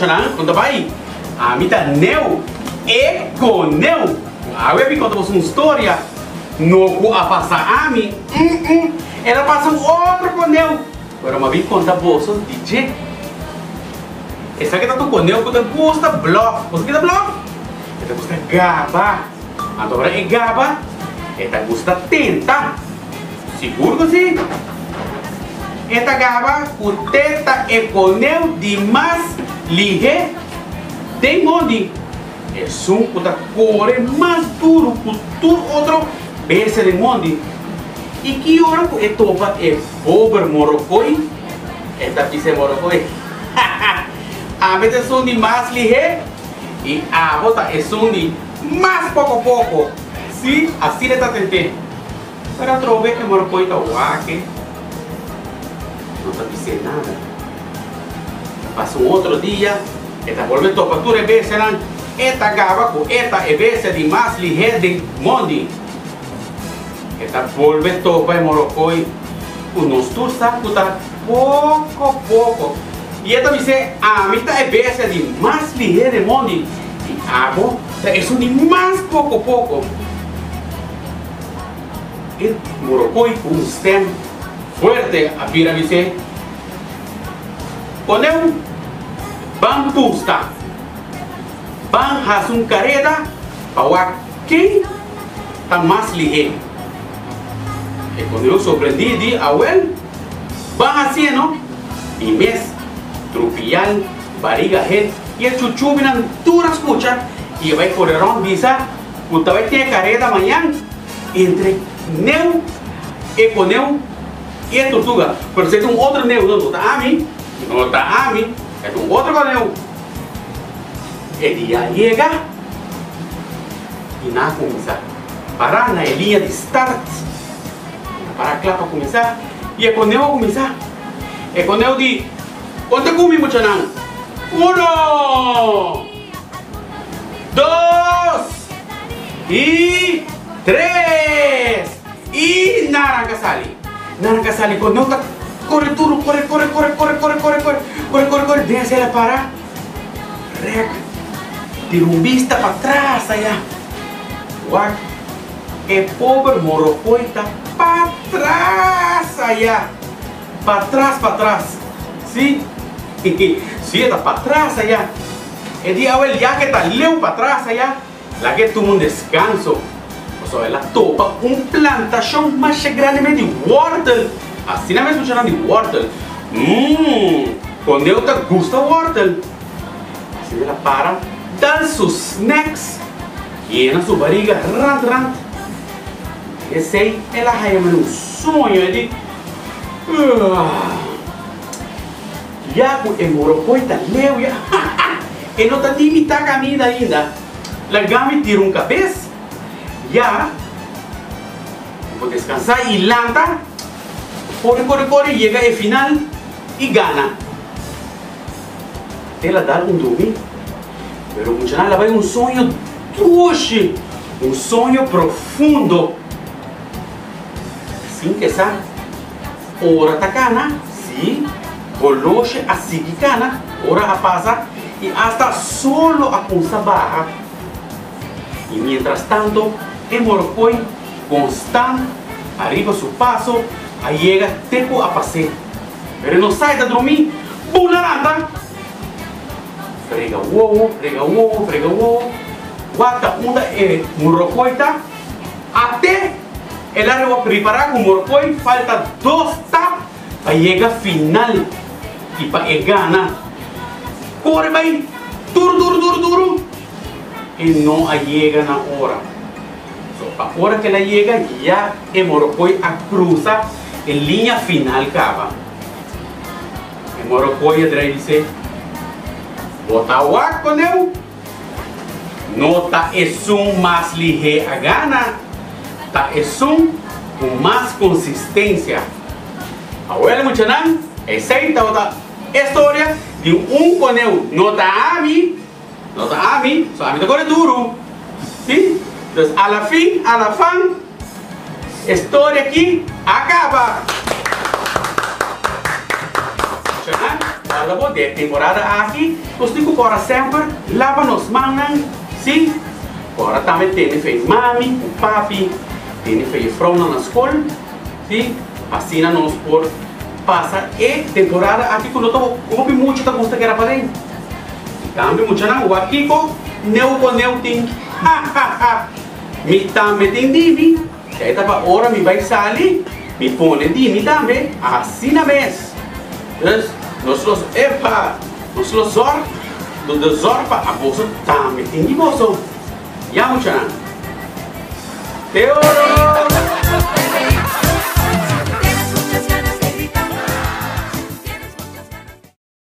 Muchanan, kon ta bai? Ami ta Neu, e koneu. Awe mi konta boso un storia. No ku a pasa ami, mm-mm, el a pasa un otro koneu. Pero mi a bin konta boso di dje. Esaki ta un koneu ku ta gusta blòf. Boso kita blòf? E ta gusta gaba. Anto ora e gaba, e ta gusta tenta. Sigur ku si. E ta gaba ku te ta e koneu di mas lihé den mondi. Esun ku ta kore mas duru ku tur otro bestia den mondi. I ki ora ku e topa e pober morokoi, e ta bisa e morokoi, Ha ha! Ami ta esun di mas lihé i abo ta esun di mas poko poko. Sí, asina e ta tent'é. Pero atrobe e morokoi ta wak e, no ta bis'é nada. Ta pasa un otro dia, e ta bolbe topa tur e bestianan, e ta gaba ku e ta e bestia di mas lihé den mondi. E ta bolbe topa e morokoi ku nos tur sa ku ta poko poko. I e ta bis'é, Ami ta e bestia di mas lihé den mondi, i abo ta esun di mas poko poko. E morokoi ku un stèm fuerte a bira bis'é, Koneu, ban pusta, ban hasi un kareda pa wak ken ta mas lihé. E koneu sorprendí di, Awel, ban hasié no? I mes, Trupial, Bariga Het i e chuchubinan tur a skucha i e bai kore rònt bisa ku ta bai tin e kareda mañan entre neu, e koneu i e turtuga. Pero si e ta un otro neu, no, no ta ami, no ta ami, e ta un otro koneu. E dia a yega i nan a kuminsá pará na e liña di start. Nan a pará kla pa kuminsá i e koneu a kuminsá. E koneu di, Konta ku mi, muchanan! Uno! Dos! I tres! I nan ranka sali. Nan ranka sali koneu ta kore duru, kore, kore, kore, kore, kore, kore, kore, kore, kore, kore, den el a para. Rek tira un bista patras aya. Wak e pober morokoi ta patras aya. Patras, patras. Si, si e ta patras aya. E di awel ya ke ta leu patras aya, laga e tuma un deskanso. Pasobra el a topa un plantashon masha grandi mes di wòrtel. Asina mes muchanan di wòrtel. Mmm, koneu ta gusta wòrtel. Asina el a para, dal su snacks, yena su bariga rant rant. Esei el a haña mane un soño. E di, Uah! Ya ku e morokoi ta leu ya, e no ta limitá kaminda ainda. Laga mi tira un kabes, ya mi por deskansá i lanta, kore kore kore yega e final i gana. El a dal un drumi, pero muchanan la bai un soño dushi, un soño profundo. Sin ke sa, ora ta kana, sí, Goloshe a sigui kana, ora a pasa i asta solo a kumsa baha. I mientras tanto e morokoi konstant ariba su paso a yega te ku a pas'é. Pero e no sa e ta drumí, bula lanta! Frega wowo, frega wowo, frega wowo, wak ta unda e morokoi ta. Ate el a riba pripara ku morkoi falta dos tap pa yega final i pa e gana. Kore bai duru duru duru duru e no a yega na ora. So pa ora ku el a yega ya e morokoi a krusa e liña final kaba. E morokoi a drai bis'é, Bo ta wak koneu? No ta esun mas lihé a gana, ta esun ku mas konsistensia. Awel muchanan, esei tabata e storia di un koneu. No ta ami, no ta ami, so ami ta kore duru. Si? Dus a la fin, a la fan, e storia aki a kaba. Muchanan. Kòrda bo, den e temporada aki nos tin ku kòrda semper laba nos mannan, sí. Kòrda tambe tene fe mami ku papi, tene fe jefrounan na skol, sí, pa asina nos por pasa e temporada aki ku no ta hopi mucha ta gusta keda paden. I tambe muchanan wak kiko neu ku neu tin, ha ha ha! Mi tambe tin di mi. E ta pa ora mi bai sali, mi pone di mi tambe, asina mes. Dus, nos lo, epa, nos lo zorg, nos lo zorg pa aboso tambe tin di boso. Ya muchanan. Te oro!